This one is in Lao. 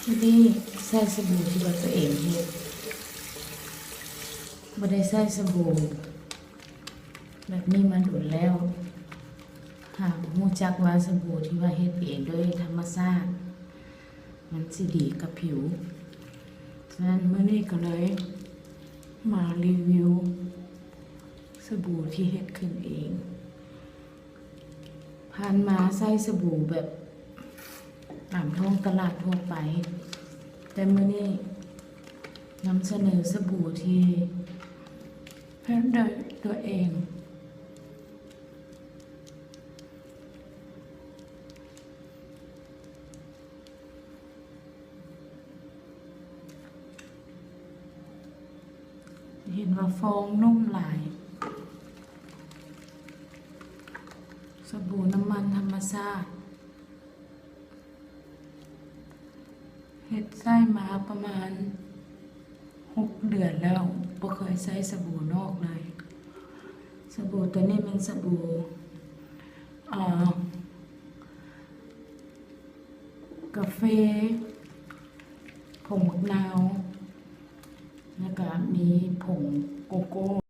ມື້ນີ້ໃຊ້ສະບູທີ່ວ່າຕົວເອງເຮັດ, ບໍ່ໄດ້ໃຊ້ສະບູແບບນີ້ມາດົນແລ້ວ. ຫາກຮູ້ຈັກວ່າສະບູທີ່ວ່າເຮັດເອງໂດຍທຳມະຊາດ ມັນຊິດີກັບຜິວ. ສະນັ້ນມື້ນີ້ກໍເລີຍມາຣີວິວສະບູທີ່ເຮັດຂຶ້ນເອງ. ຜ່ານມາໃຊ້ສະບູແບບຕາມທ້ອງຕະຫຼາດທົ່ວໄປ, ແຕ່ມື້ນີ້ນຳສະເໜີສະບູທີ່ເຮັດໂດຍຕົວເອງ. ເຫັນວ່າຟອງນຸ້ມຫຼາຍ. ສະບູນ້ຳມັນທຳມະຊາດ ເຮັດໃຊ້ມາປະມານຫົກເດືອນແລ້ວ, ບໍ່ເຄີຍໃຊ້ສະບູນອກເລີຍ. ສະບູຕົວນີ້ແມ່ນສະບູ ອ່າ ກາເຟ, ຜົງໝາກນາວ ແລ້ວກະມີຜົງໂກໂກ້.